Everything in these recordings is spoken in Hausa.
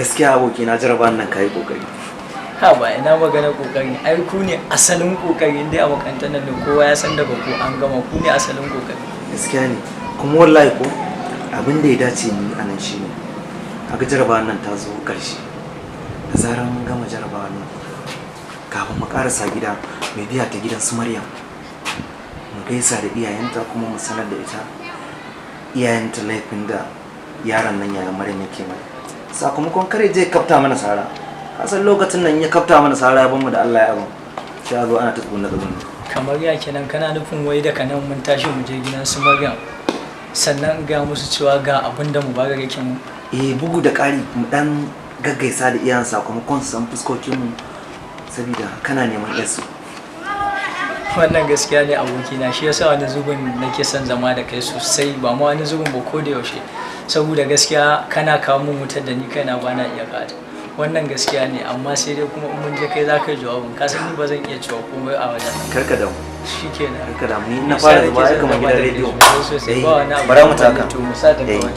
Gaskiya aboki na, jaraba nan kai kokari. Ha ba, ina magana kokari? Ai ku ne asalin kokari. Dai a makarantar nan ne kowa ya san daga ku an gama, ku ne asalin kokari. Gaskiya ne. Kuma wallahi ko abin da ya dace ni a nan shine, kaga jarabawan nan ta zo karshe. Da zarar mun gama jarabawan nan, kafin mu karasa gida, mai biya ta gidan su Maryam, mu gaisa da iyayenta, kuma mu sanar da ita iyayenta laifin da yaron nan yayan Maryam yake mana, sakamakon kare je kafta mana sara. Kasan lokacin nan ya kafta mana sara, ya bamu da Allah ya abin, sai a zo ana ta tsugunne tsugunne. Kamar ya kenan? Kana nufin wai daga nan mun tashi mu je gidan su Maryam, sannan in gaya musu cewa ga abin da Mubarak yake mu? Eh, bugu da ƙari mu dan gaggaisa da iyayen, sakamakon su san fuskokin mu, saboda kana neman yarsu. Wannan gaskiya ne abokina. Shi yasa wani zubin nake son zama da kai sosai, ba ma wani zubin ba, ko da yaushe, saboda gaskiya kana kawo min wutar da ni kaina ba na iya kata. Wannan gaskiya ne, amma sai dai kuma in mun je kai za ka yi jawabin. Ka san ni ba zan iya cewa komai a wajen. Karka damu. Shikenan. Karka damu, ni na fara zuba ya kamar gidan rediyo. Sosai, ba wani abu. Bara mu taka. To, mu sa ta Eh. kawai.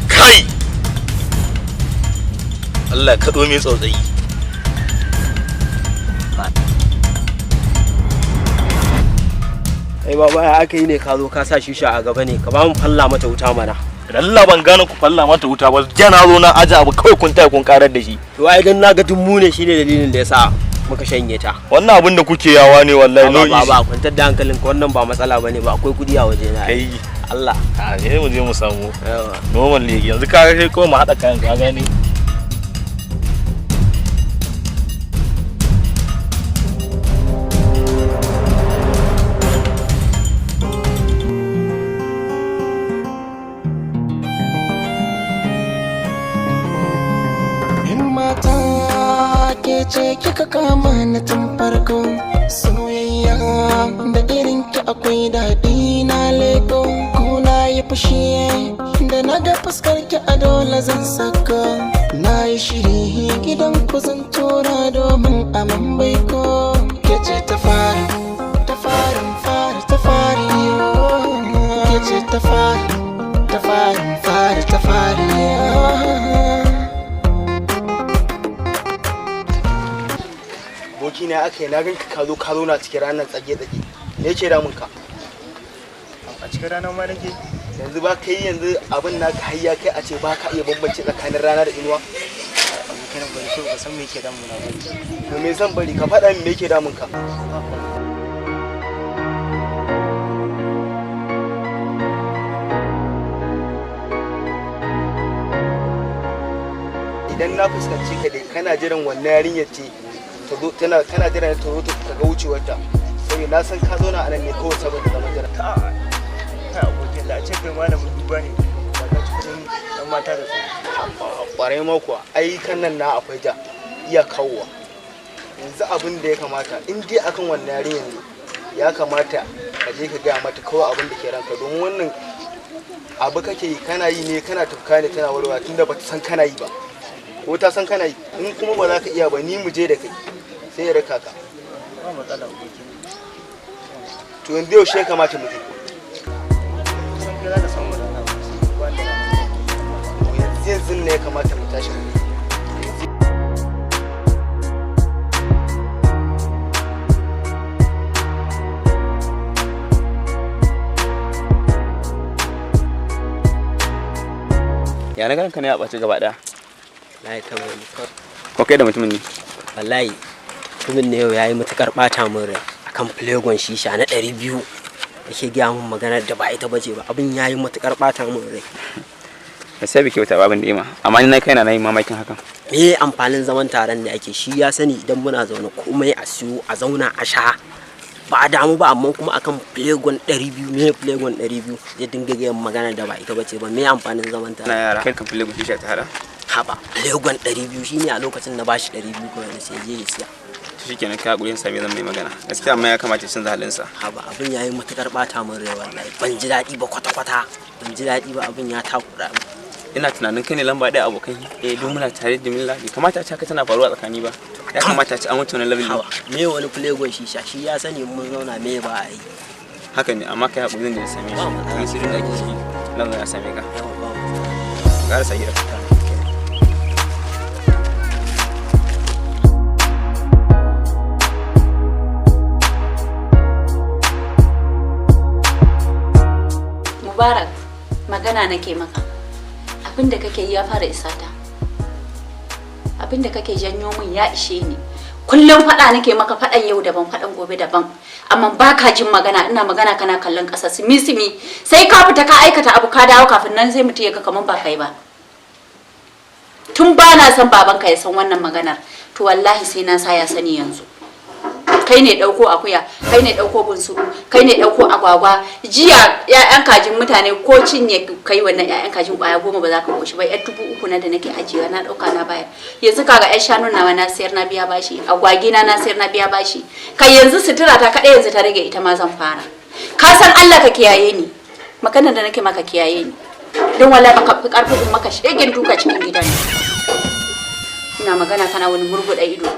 Kai, Allah ka min tsautsayi. Ai baba, ya aka yi ne ka zo ka sa shisha a gaba ne? Ka ba mu falla mata wuta mana. Allah ban gane ku falla mata wuta ba. Jiya na zo na aje abu, kawai kun taya kun karar da shi. To ai dan naga duk mu ne, shine dalilin da yasa muka shanye ta. Wannan abin da kuke yawa ne wallahi, no ba easy. Ba kwantar da hankalinka, wannan ba matsala bane ba, akwai kudi a waje na. Kai. Allah. A ne mu je mu samu Yawa. Normal ne yanzu, ka ga sai kawai mu haɗa kayan, ka gane. In mata, ke ce kika kama ni tun farko. Soyayya da irin ki akwai daɗi, na leko. Ko na yi fushi da na ga fuskar ki, a dole zan saka. Na yi shiri, gidan ku zan tura domin aman baiko. Ke ce ta fara, ta farin fara, ta fari. Ke ce ta fara, ta farin fara, ta fari. Aboki na, aka yi na ganka ka zo ka zauna cikin ranar tsage tsage, me yake damun ka? A cikin ranar ma nake. Yanzu ba kai, yanzu abin naka har ya kai a ce ba ka iya bambance tsakanin rana da inuwa? Abokin, bari so ka san me yake damuna ba. To me zan bari? Ka faɗa min me yake damun ka. Idan na fuskanci ka dai kana jiran wannan yarinyar ce ta zo, tana kana jiran ta zo ta ga wucewarta, saboda na san ka zauna a nan ne kawai saboda zaman jira. Ka kai abokin, da a ce kai malamin duba ne ba, ka ci kudin ɗan mata da su. Kwarai ma kuwa, ai kan nan na akwai ja iya kawowa. Yanzu abin da ya kamata, in dai akan wannan yarinyar ne, ya kamata ka je ka gaya mata kawai abin da ke ranka, domin wannan abu kake yi, kana yi ne kana tufka ne tana warware, tunda bata san kana yi ba. Ko ta san kana yi? In kuma ba za ka iya ba, ni mu je da kai, sai ya raka ka. Ba matsala, abokin. To yanzu yaushe ya kamata mu je? San kai za ka samu rana ba sai ba da rana. Yanzu yanzu ne ya kamata mu tashi mu je. Ya na ganka ne a ɓace gaba ɗaya? Wallahi kawai ni kawai. Ko kai da mutumin ne? Wallahi mutumin ne yau yayi matukar bata min rai akan flegon shisha na 200, yake gaya min maganar da ba ita bace ba. Abin yayi matukar bata min rai. Gaskiya bai kyauta ba abin da ya ma, amma ni na kaina na yi mamakin hakan. Me amfanin zaman taron da ake? Shi ya sani idan muna zaune komai a siyo, a zauna a sha, ba a damu ba, amma kuma akan flegon 200, me flegon 200, ya dinga gayan magana da ba ita bace ba. Me amfanin zaman Na taron? yara kai kan fili shisha ta hada. Haba, flegon 200 shine a lokacin na bashi 200 kawai na sai je ya siya. To shikenan, kai hakuri, same zan mai magana gaskiya, amma ya kamata ya canza halinsa. Haba, abin yayi matukar bata min rai wallahi. Ban ji daɗi ba kwata kwata, ban ji daɗi ba, abin ya takura min. Ina tunanin kai ne lamba ɗaya abokan duk muna tare da Milla, bai kamata a ce haka tana faruwa tsakani ba. Ya kamata a ce an wuce wani level. Haba, me wani playgon shisha? Shi ya sani mun zauna me ba a yi. Haka ne, amma kai hakuri, zan je same shi. Ni sirrin da ake ciki nan zan same ka. Ƙarasa gida. Mubarak, magana nake maka. Abin da kake yi ya fara isata. Abin da kake janyo min ya ishe ni. Kullum faɗa nake maka, faɗan yau daban, faɗan gobe daban. Amma ba ka jin magana, ina magana kana kallon ƙasa simi simi. Sai ka fita ka aikata abu ka dawo, kafin nan sai mutum ya ga kaman ba kai ba. Tun ba na son babanka ya san wannan maganar, to wallahi sai na sa ya sani yanzu. Kai ne ɗauko akuya, kai ne ɗauko bunsuru, kai ne ɗauko agwagwa. Jiya 'ya'yan kajin mutane ko cinye kai wannan 'ya'yan kajin kwaya 10 ba za ka koshi ba. 'Yar 3000 na da nake ajiyewa na ɗauka na bayar. Yanzu kaga 'yar shanun nawa na sayar na biya bashi, agwagi na na sayar na biya bashi. Kai, yanzu sutura ta kaɗai yanzu ta rage, ita ma zan fara. Ka san Allah, ka kiyaye ni. Maganar da nake maka, kiyaye ni, don wallahi baka fi karfin in maka shegen duka cikin gidan. Ina magana kana wani murguɗa ido.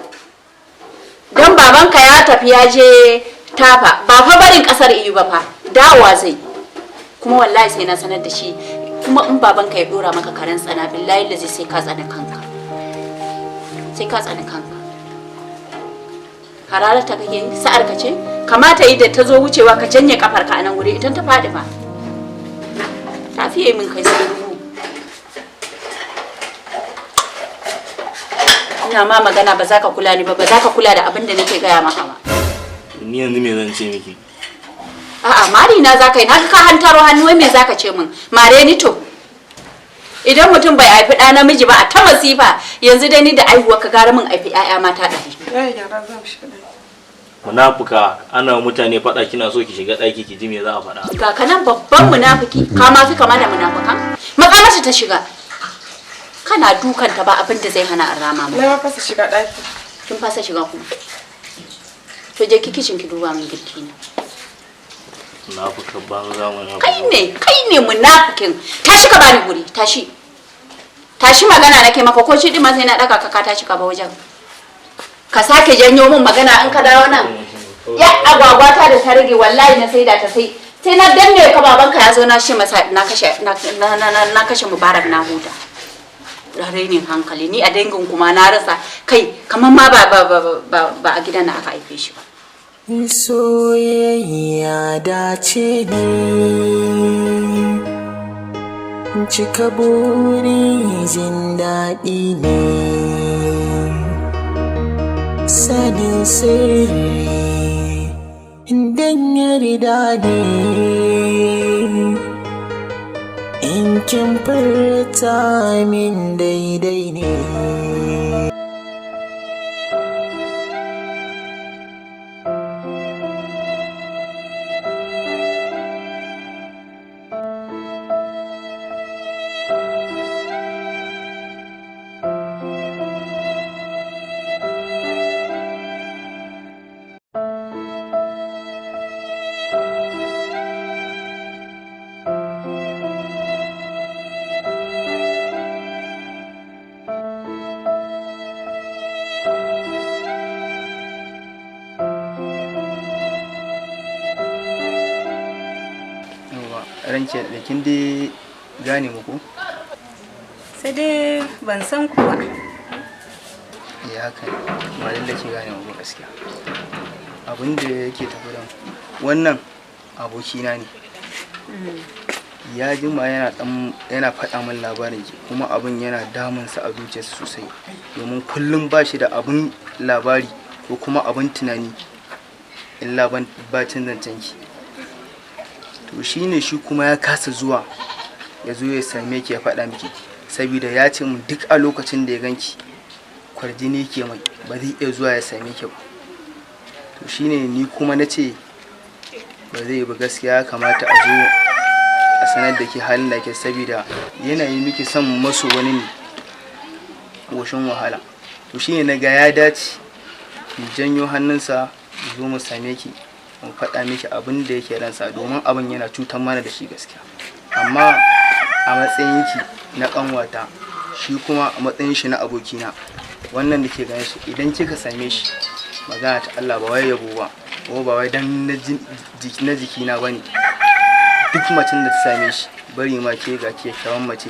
Don babanka ya tafi ya je tafa, ba fa barin kasar iyu ba fa, dawowa zai. Kuma wallahi sai na sanar da shi. Kuma in babanka ya dora maka karen tsana, billahi lazi sai ka tsani kanka, sai ka tsani kanka. Hararta kake yi, sa'ar ka ce kamata yi da ta zo wucewa ka janye kafar ka a nan wuri. Idan ta faɗi fa, ta fiye min kai sai dubu. Ina ma magana ba za ka kula ni ba, ba za ka kula da abin da nake gaya maka ba. Ni yanzu me zan ce miki? A'a, mari na za ka yi. Na ka hantaro hannu, wai me za ka ce min? Mare ni. To idan mutum bai haifi ɗa namiji ba a ta masifa. Yanzu dai ni da aihuwa ka gara min haifi 'ya'ya mata 100. Yayi, gyara, zan shiga ɗaki. Munafuka, ana wa mutane faɗa kina so ki shiga ɗaki ki ji me za a faɗa. Ga ka nan babban munafiki, ka ma fi kama da munafukan. Makamata ta shiga, kana dukanta ba abin da zai hana an rama mu. Na fasa shiga ɗaki. Kin fasa shiga kuma? To je ki kicin ki duba min girki na. Munafuka banza, munafuka. Kai ne, kai ne munafikin. Tashi ka bani guri, tashi, tashi, magana nake maka. Ko shi din ma sai na daka ka, ka tashi ka ba wajen. Ka sake janyo min magana in ka dawo nan, ya agwagwata da ta rage wallahi na saida ta, sai na danne ka. Babanka ya zo na shi masa na kashe na na na, na kashe Mubarak na huta. Rainin hankali, ni a dangin kuma na rasa kai, kamar ma ba a gidan na aka haife shi ba. Soyayya dace ne, cika buri jin daɗi ne, sanin sirri dan yarda ne. In kin furta min daidai ne. Yawwa, ranke da kin dai gane mu ko? Sai dai ban san ku ba. Eh, haka ne, ba lallai ki gane mu ba gaskiya. Abin da yake tafi da mu, wannan abokina ne. Ya jima yana dan yana faɗa min labarin ki, kuma abin yana damunsa a zuciyarsa sosai, domin kullum ba shi da abin labari ko kuma abin tunani illa ban bacin zancen ki. To shine shi kuma ya kasa zuwa ya zo ya same ki ya faɗa miki, saboda ya ce min duk a lokacin da ya ganki kwarjini ke mai, ba zai iya zuwa ya same ki ba. To shine ni kuma na ce ba zai ba gaskiya, ya kamata a zo a sanar da ke halin da ke, saboda yanayi miki son maso wani ne goshin wahala. To shine na ga ya dace Mu janyo hannunsa mu zo mu same ki, mu faɗa miki abin da yake ransa, domin abin yana cutar mana da shi gaskiya. Amma a matsayinki na ƙanwata, shi kuma a matsayin shi na abokina, wannan da ke ganin shi, idan kika same shi, magana ta Allah, ba wai yabo ba ko ba wai dan na jikina ba ne, duk macen da ta same shi, bari ma ke ga kyakkyawan mace,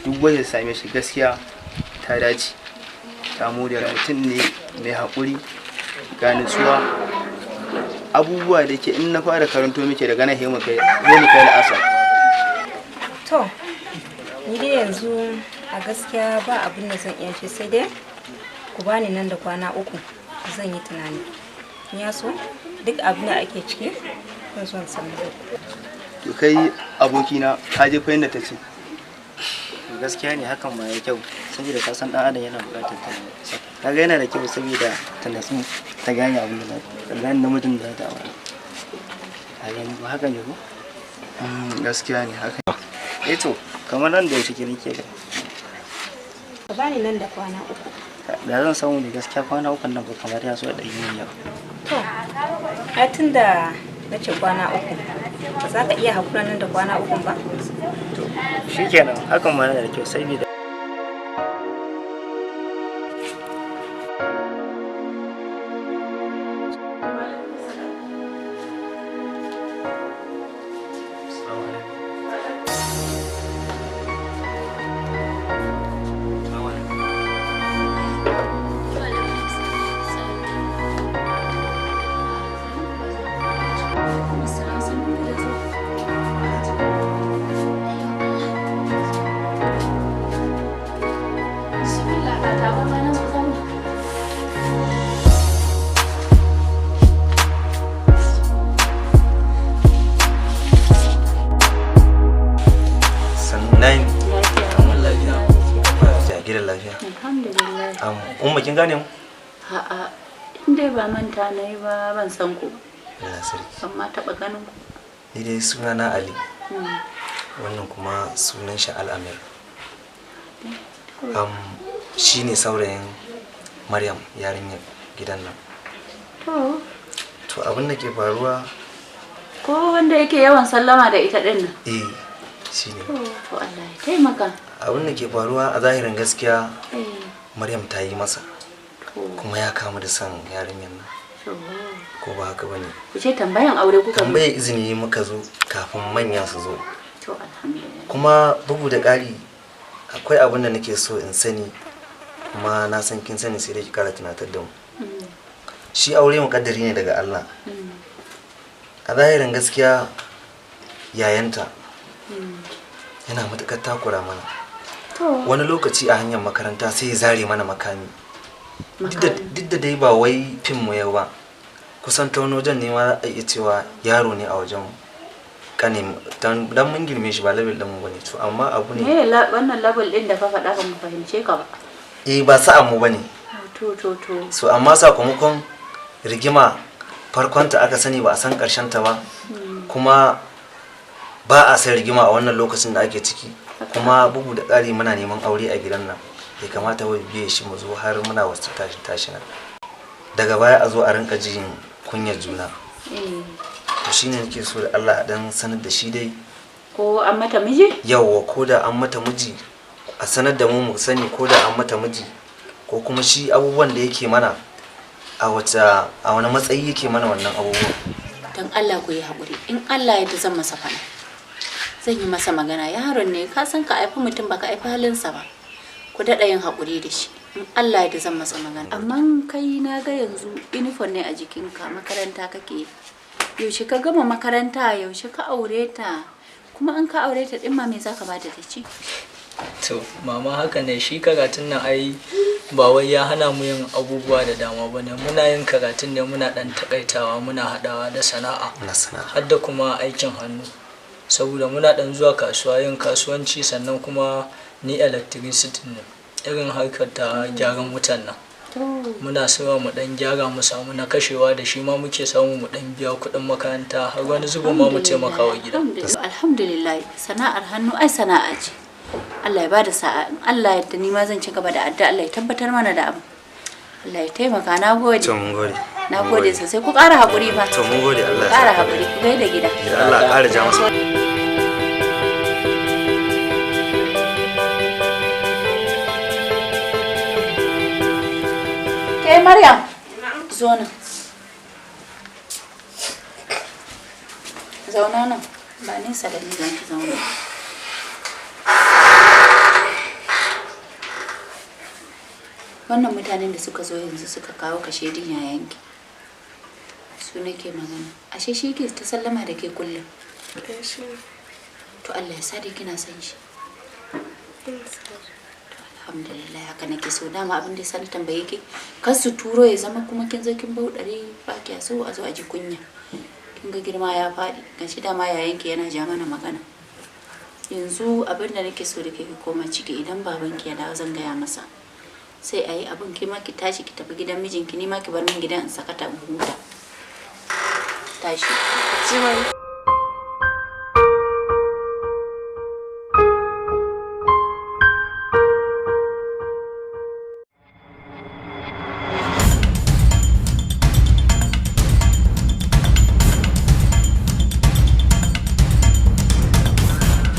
duk wanda ta same shi gaskiya ta dace ta more. Mutum ne mai haƙuri, ga nutsuwa, abubuwa da ke in na fara karanto muke daga nan mu kai la'asar. To, ni dai yanzu a gaskiya ba abin da zan iya ce, sai dai ku bani nan da kwana 3 zan yi tunani. In ya so duk abin da ake ciki zan zo in sanar da ku. To kai abokina, ka je fa yadda ta ce. Gaskiya ne, hakan ma ya kyau, saboda ka san dan adam yana buƙatar ta. Kaga yana da kyau saboda ta natsu, ta gane abin da ta gane namijin da za ta aura. A gani ba haka ne ko? Gaskiya ne haka. Eh to, kamar nan da yaushe ke nake ga. Ka bani nan da kwana 3. Da zan samu ne gaskiya kwana 3 nan ba kamar ya so da yi min yau. To, ai tunda na ce kwana 3, ba za ka iya haƙura nan da kwana 3 ba? To, shikenan, hakan ma yana da kyau saboda Umma, kin gane mu? A'a, in dai ba manta na yi ba, ban san ku. Allah sarki. Ban ma taɓa ganin ku. Ni dai suna na Ali. Wannan kuma sunan shi Al'amir. Shi ne saurayin Maryam, yarinyar gidan nan. To. To abin da ke faruwa. Ko wanda yake yawan sallama da ita ɗin nan? Eh, shi ne. To Allah ya taimaka. Abin da ke faruwa a zahirin gaskiya, Maryam ta yi masa, kuma ya kamu da son yarinyar nan. Ko ba haka bane? Ku ce tambayan aure kuka? Tambayar izini muka zo kafin manya su zo. To alhamdulillah. Kuma bugu da ƙari akwai abin da nake so in sani, kuma na san kin sani, sai dai ki ƙara tunatar da mu. Shi aure muƙaddari ne daga Allah. A zahirin gaskiya yayanta yana matuƙar takura mana. Wani lokaci a hanyar makaranta sai ya zare mana makami. Duk da dai ba wai fim mu yau ba, kusan ta wani wajen ne ma za a iya cewa yaro ne a wajen kane, dan mun girme shi, ba level din mu bane. To amma abu ne. Me wannan level din da ka faɗa, ba mu fahimce ka ba. Eh, ba sa'an mu bane. To to to. So amma sakamakon rigima farkon ta aka sani ba a san karshen ta ba, kuma ba a san rigima a wannan lokacin da ake ciki. Kuma bugu da ƙari muna neman aure a gidan nan, bai kamata wai biye shi mu zo har muna wasu tashin tashin daga baya a zo a rinka jin kunyar juna. To shine nake so da Allah a dan sanar da shi dai. Ko an mata miji? Yawwa, ko da an mata miji a sanar da mu, mu sani ko da an mata miji, ko kuma shi abubuwan da yake mana a wata a wani matsayi yake mana wannan abubuwan. Dan Allah ku yi haƙuri, in Allah ya yarda zan masa faɗa. Zan yi masa magana. Yaron ne, ka san ka haifi mutum baka haifi halinsa ba. Ku daɗa yin haƙuri da shi. In Allah ya zan masa magana. Amma kai na ga yanzu uniform ne a jikinka, makaranta kake. Yaushe ka gama makaranta, yaushe ka aure ta? Kuma in ka aure ta ɗin ma me zaka bata ta ci? To mama, haka ne, shi karatun nan ai ba wai ya hana mu yin abubuwa da dama ba ne. Muna yin karatun ne muna ɗan takaitawa, muna haɗawa da sana'a. Har da kuma aikin hannu. Saboda muna ɗan zuwa kasuwa yin kasuwanci, sannan kuma ni electricity ne, irin harkar ta gyaran wutan nan. Muna sawa mu ɗan gyara mu samu na kashewa, da shi ma muke samu mu ɗan biya kuɗin makaranta, har wani zubin ma mu taimaka wa gida. Alhamdulillah, sana'ar hannu ai sana'a ce. Allah ya bada sa'a. In Allah ya yarda ni ma zan ci gaba da addu'a, Allah ya tabbatar mana da abu. Allah ya taimaka, na gode. To mun gode. Na gode sosai, ku ƙara haƙuri fa. To mun gode, Allah Ku ya ƙara saka. haƙuri, ku gaida gida. Allah ya ƙara ja masa. Kai Maryam, zo nan. Zauna nan, ba nesa da ni zan ki zauna. Wannan mutanen da suka zo yanzu suka kawo kashe din yayanki. Su nake magana. Ashe shi ke ta sallama da ke kullum. To Allah ya sa dai kina son shi. Alhamdulillah, haka nake so. Dama abin da sani tambaye ki, kar su turo ya zama kuma kin zo kin bauɗare, ba kiya so a zo a ji kunya. Kin ga girma ya faɗi, gashi dama yayanki yana ja mana magana. Yanzu abin da nake so da ke, ki koma ciki. Idan babanki ya dawo zan gaya masa, sai a yi abin. Ki ma ki tashi ki tafi gidan mijinki, ni ma ki bar min gidan in sakata in huta. Tashi.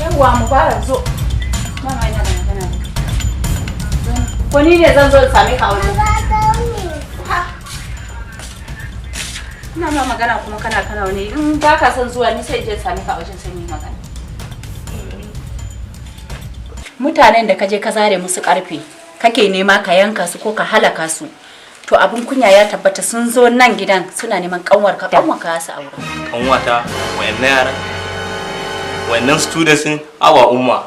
Yawwa Mubarak, zo. Mama ina da magana da kai. Zo nan. Ko ni ne zan zo in same ka a wajen? Ha. Ina ma magana kuma kana wani, in ba ka son zuwa ni sai in je in same ka a wajen sai mu yi magana. Mutanen da ka je ka zare musu karfe kake nema ka yanka su ko ka halaka su, to abin kunya ya tabbata, sun zo nan gidan suna neman kanwarka, kanwarka su aure. Kanwata? Wayannan yaran, wayannan students din? Awa umma,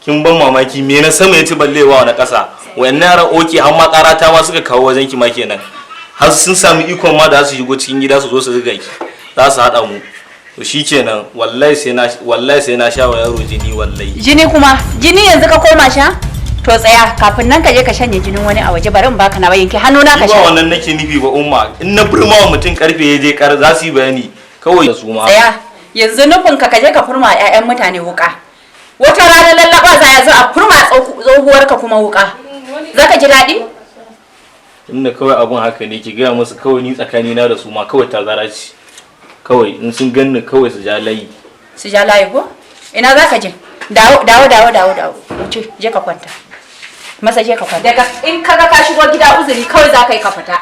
kin ban mamaki. Me na sama ya ci ballewa na ƙasa? Wayannan yaran, okay, har ma karata ma suka kawo wajen ki ma kenan, har sun sami ikon ma da za su shigo cikin gida su zo su zuga ki, za su haɗa mu. To shikenan, wallahi sai na sha wa yaro jini, wallahi. Jini kuma? Jini yanzu ka koma sha? To tsaya, kafin nan ka je ka shanye jinin wani a waje, bari in baka na yanke hannu na ka Ni ba sha. wannan nake nufi ba umma. In na burma wa mutum karfe ya je kar, za su yi bayani kawai da su ma. Tsaya, yanzu nufin ka je ka furma 'ya'yan mutane wuka, wata rana lallaba za ya zo a furma tsohuwar ka kuma wuka, zaka ji daɗi? Inda kawai abun haka ne, ki gaya musu kawai ni tsakanina da su ma kawai tazara ce. Kawai in sun ganni kawai su ja layi. Su ja layi ko? Ina za ka je? Dawo, dawo, dawo, dawo, dawo. Wuce, je ka kwanta. Masa, je ka kwanta. Daga in kaga ka shigo gida, uzuri kawai za ka yi ka fita.